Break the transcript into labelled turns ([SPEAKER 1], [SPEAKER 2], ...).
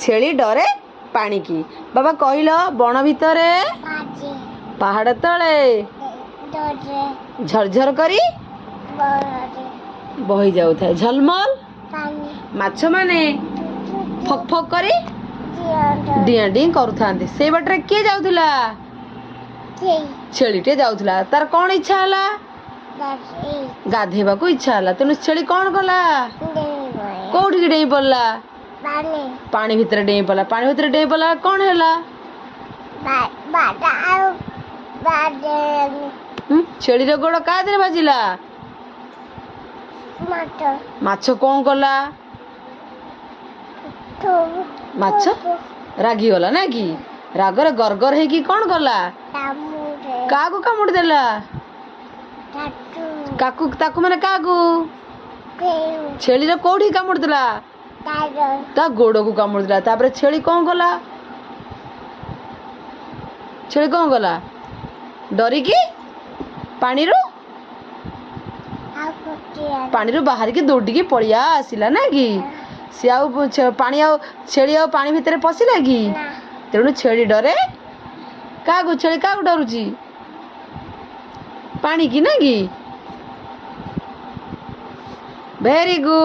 [SPEAKER 1] ଛେଳି ଡରେ ପାଣିକି। ବାବା କହିଲ, ବଣ ଭିତରେ ପାହାଡ଼ ତଳେ ଝରଝର କରି ବହି ଯାଉଥାଏ ଝଲମଲ ମାଛମାନେ ଫକ୍ ଫକ୍ କରି ଡିଆଁ ଡିଁ କରୁଥାନ୍ତି। ସେଇ ବାଟରେ କିଏ ଯାଉଥିଲା? ଛେଳିଟେ ଯାଉଥିଲା। ତାର କଣ ଇଚ୍ଛା ହେଲା? ଗାଧେଇବାକୁ ଇଚ୍ଛା ହେଲା। ତେଣୁ ଛେଳି କଣ କଲା? କୋଉଠିକି ଡେଇଁ ପଡିଲା? ପାଣି ଭିତରେ ଡେଇଁ ପଡିଲା। ପାଣି ଭିତରେ ଡେଇଁ ପଡିଲା, କଣ ହେଲା? ଛେଳିର ଗୋଡ କାହା ଦେହରେ ବାଜିଲା? ମାଛ କଣ କଲା? ମାଛ ରାଗିଗଲା ନା କି? ରାଗରେ ଗରଗର ହେଇକି କଣ କଲା? କାହାକୁ କାମୁଡି ଦେଲା? କାକୁ ତାକୁ ମାନେ କାହାକୁ? ଛେଳିର କୋଉଠି କାମୁଡି ଦେଲା? ତା ଗୋଡକୁ କାମୁଡି ଦେଲା। ତାପରେ ଛେଳି କଣ କଲା? ଛେଳି କଣ କଲା? ଡରିକି ପାଣିରୁ ବାହାରିକି ଦୌଡ଼ିକି ପଳିଆ ଆସିଲା ନା କି? ସିଏ ଆଉ ପାଣି ଆଉ ଛେଳି ଆଉ ପାଣି ଭିତରେ ପଶିଲା କି? ତେଣୁ ଛେଳି ଡରେ କାହାକୁ? ଛେଳି କାହାକୁ ଡରୁଛି? ପାଣିକି ନା କି? Very good.